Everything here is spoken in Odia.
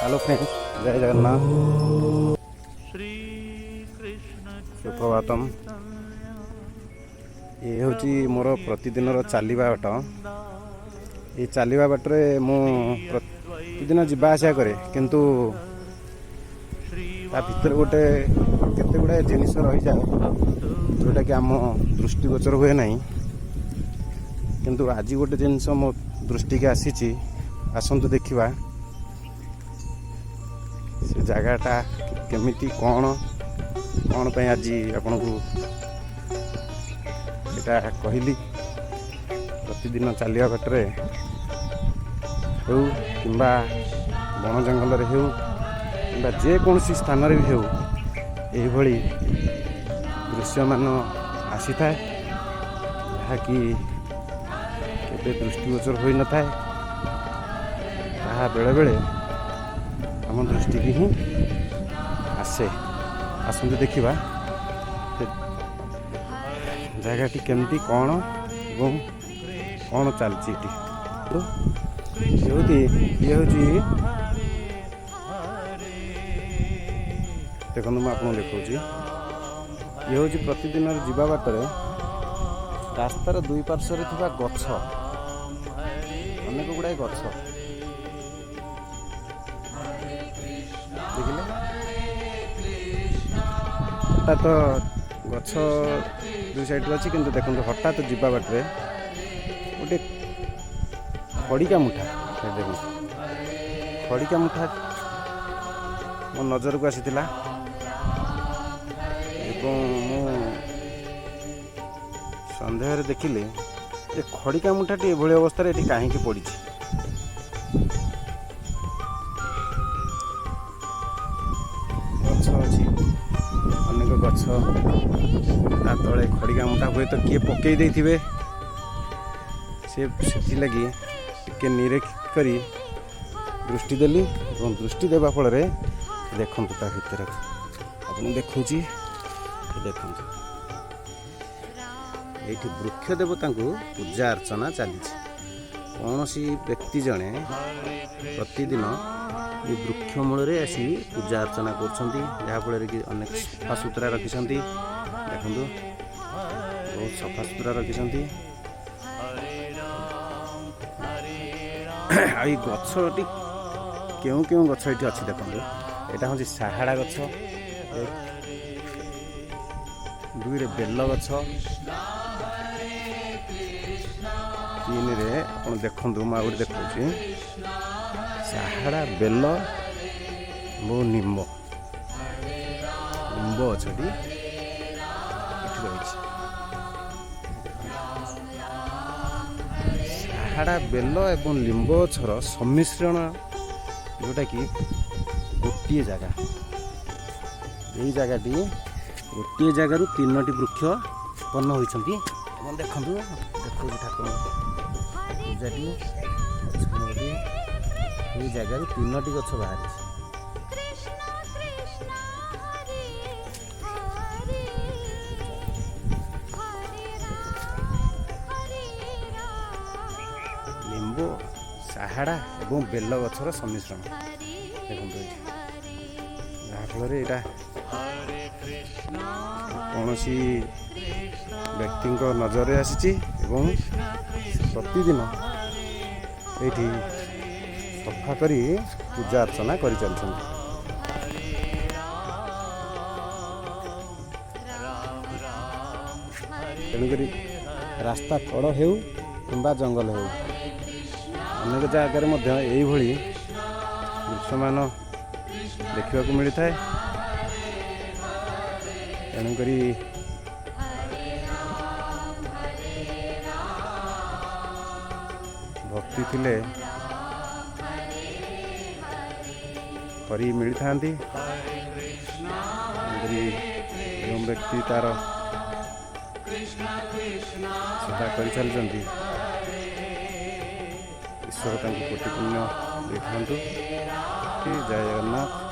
ହ୍ୟାଲୋ ଫ୍ରେଣ୍ଡସ୍, ଜୟ ଜଗନ୍ନାଥ, ସୁପ୍ରଭାତମ। ଇଏ ହେଉଛି ମୋର ପ୍ରତିଦିନର ଚାଲିବା ବାଟ। ଏଇ ଚାଲିବା ବାଟରେ ମୁଁ ପ୍ରତିଦିନ ଯିବା ଆସିବା କରେ, କିନ୍ତୁ ତା ଭିତରେ ଗୋଟେ କେତେ ଗୁଡ଼ାଏ ଜିନିଷ ରହିଯାଏ, ଯେଉଁଟାକି ଆମ ଦୃଷ୍ଟିଗୋଚର ହୁଏ ନାହିଁ। କିନ୍ତୁ ଆଜି ଗୋଟେ ଜିନିଷ ମୋ ଦୃଷ୍ଟିକି ଆସିଛି। ଆସନ୍ତୁ ଦେଖିବା ସେ ଜାଗାଟା କେମିତି କ'ଣ, କ'ଣ ପାଇଁ ଆଜି ଆପଣଙ୍କୁ ଏଇଟା କହିଲି। ପ୍ରତିଦିନ ଚାଲିବା ବାଟରେ ହେଉ କିମ୍ବା ବଣ ଜଙ୍ଗଲରେ ହେଉ କିମ୍ବା ଯେକୌଣସି ସ୍ଥାନରେ ବି ହେଉ, ଏହିଭଳି ଦୃଶ୍ୟମାନ ଆସିଥାଏ, ଯାହାକି କେବେ ଦୃଷ୍ଟିଗୋଚର ହୋଇନଥାଏ। ତାହା ବେଳେବେଳେ ଆମ ଦୃଷ୍ଟିକି ହିଁ ଆସେ। ଆସନ୍ତୁ ଦେଖିବା ସେ ଜାଗାଟି କେମିତି କ'ଣ ଏବଂ କ'ଣ ଚାଲିଛି ଏଠି। ହେଉଛି ଇଏ ହେଉଛି, ଦେଖନ୍ତୁ, ମୁଁ ଆପଣଙ୍କୁ ଦେଖାଉଛି। ଇଏ ହେଉଛି ପ୍ରତିଦିନର ଯିବା ବାଟରେ ରାସ୍ତାର ଦୁଇ ପାର୍ଶ୍ୱରେ ଥିବା ଗଛ, ଅନେକ ଗୁଡ଼ାଏ ଗଛ ଦେଖିଲେ। ହଠାତ ଗଛ ଦୁଇ ସାଇଡ଼ରେ ଅଛି, କିନ୍ତୁ ଦେଖନ୍ତୁ, ହଠାତ୍ ଯିବା ବାଟରେ ଗୋଟେ ଖଡ଼ିକା ମୁଠା, ଏଠି ଦେଖନ୍ତୁ, ଖଡ଼ିକା ମୁଠା ମୋ ନଜରକୁ ଆସିଥିଲା ଏବଂ ମୁଁ ସନ୍ଦେହରେ ଦେଖିଲି ଯେ ଖଡ଼ିକା ମୁଠାଟି ଏଭଳି ଅବସ୍ଥାରେ ଏଠି କାହିଁକି ପଡ଼ିଛି। ଗଛ ଅଛି, ଅନେକ ଗଛ, ତା ତଳେ ଖଡ଼ିକା ମୁଠା ହୁଏତ କିଏ ପକେଇ ଦେଇଥିବେ ସେ। ସେଥିଲାଗି ଟିକେ ନିରୀକ୍ଷି କରି ଦୃଷ୍ଟି ଦେଲି ଏବଂ ଦୃଷ୍ଟି ଦେବା ଫଳରେ ଦେଖନ୍ତୁ, ତା ଭିତରେ ଆପଣଙ୍କୁ ଦେଖାଉଛି, ଦେଖନ୍ତୁ, ଏଇଠି ବୃକ୍ଷ ଦେବତାଙ୍କୁ ପୂଜା ଅର୍ଚ୍ଚନା ଚାଲିଛି। କୌଣସି ବ୍ୟକ୍ତି ଜଣେ ପ୍ରତିଦିନ ଏ ବୃକ୍ଷ ମୂଳରେ ଆସି ପୂଜା ଅର୍ଚ୍ଚନା କରୁଛନ୍ତି, ଯାହାଫଳରେ କି ଅନେକ ସଫାସୁତୁରା ରଖିଛନ୍ତି। ଦେଖନ୍ତୁ, ବହୁତ ସଫାସୁତୁରା ରଖିଛନ୍ତି। ଆଉ ଏଇ ଗଛଟି, କେଉଁ କେଉଁ ଗଛ ଏଠି ଅଛି ଦେଖନ୍ତୁ। ଏଇଟା ହେଉଛି ସାହାଡ଼ା ଗଛ, ଏକ। ଦୁଇରେ ବେଲ ଗଛ, ତିନିରେ ଆପଣ ଦେଖନ୍ତୁ, ମୁଁ ଆଉ ଗୋଟେ ଦେଖାଉଛି। ସାହାଡ଼ା, ବେଲ ଏବଂ ନିମ୍ବ। ନିମ୍ବ ଗଛଟି ଏଠି ରହିଛି। ସାହାଡ଼ା, ବେଲ ଏବଂ ଲିମ୍ବ ଗଛର ସମ୍ମିଶ୍ରଣ, ଯେଉଁଟାକି ଗୋଟିଏ ଜାଗା। ଏଇ ଜାଗାଟି ଗୋଟିଏ ଜାଗାରୁ ତିନୋଟି ବୃକ୍ଷ ଉତ୍ପନ୍ନ ହୋଇଛନ୍ତି। ଏବଂ ଦେଖନ୍ତୁ, ଦେଖାଉଛି ଠାକୁରଙ୍କ ପୂଜାଟି ଗଛ। ଏଇ ଜାଗାରୁ ତିନୋଟି ଗଛ ବାହାରିଛି। କୃଷ୍ଣ କୃଷ୍ଣ ହରେ ହରେ, ହରେ ରାମ ହରେ ରାମ। ଲିମ୍ବ, ସାହାଡ଼ା ଏବଂ ବେଲ ଗଛର ସମ୍ମିଶ୍ରଣ ଦେଖନ୍ତୁ ଏଇଠି, ଯାହାଫଳରେ ଏଇଟା କୌଣସି ବ୍ୟକ୍ତିଙ୍କ ନଜରରେ ଆସିଛି ଏବଂ ସେ ପ୍ରତିଦିନ ଏଇଠି ସଫା କରି ପୂଜା ଅର୍ଚ୍ଚନା କରିଚାଲିଛନ୍ତି। ତେଣୁକରି ରାସ୍ତା କଡ଼ ହେଉ କିମ୍ବା ଜଙ୍ଗଲ ହେଉ, ଅନେକ ଜାଗାରେ ମଧ୍ୟ ଏଇଭଳି ଦୃଶ୍ୟମାନ ଦେଖିବାକୁ ମିଳିଥାଏ। ତେଣୁକରି ଭକ୍ତି ଥିଲେ ହରି ମିଳିଥାନ୍ତି। ତେଣୁକରି ଯେଉଁ ବ୍ୟକ୍ତି ତାର ସେବା କରିଚାଲିଛନ୍ତି, ଈଶ୍ୱର ତାଙ୍କୁ କୋଟି ପୁଣ୍ୟ ଦେଇଥାନ୍ତୁ। ଜୟ ଜଗନ୍ନାଥ।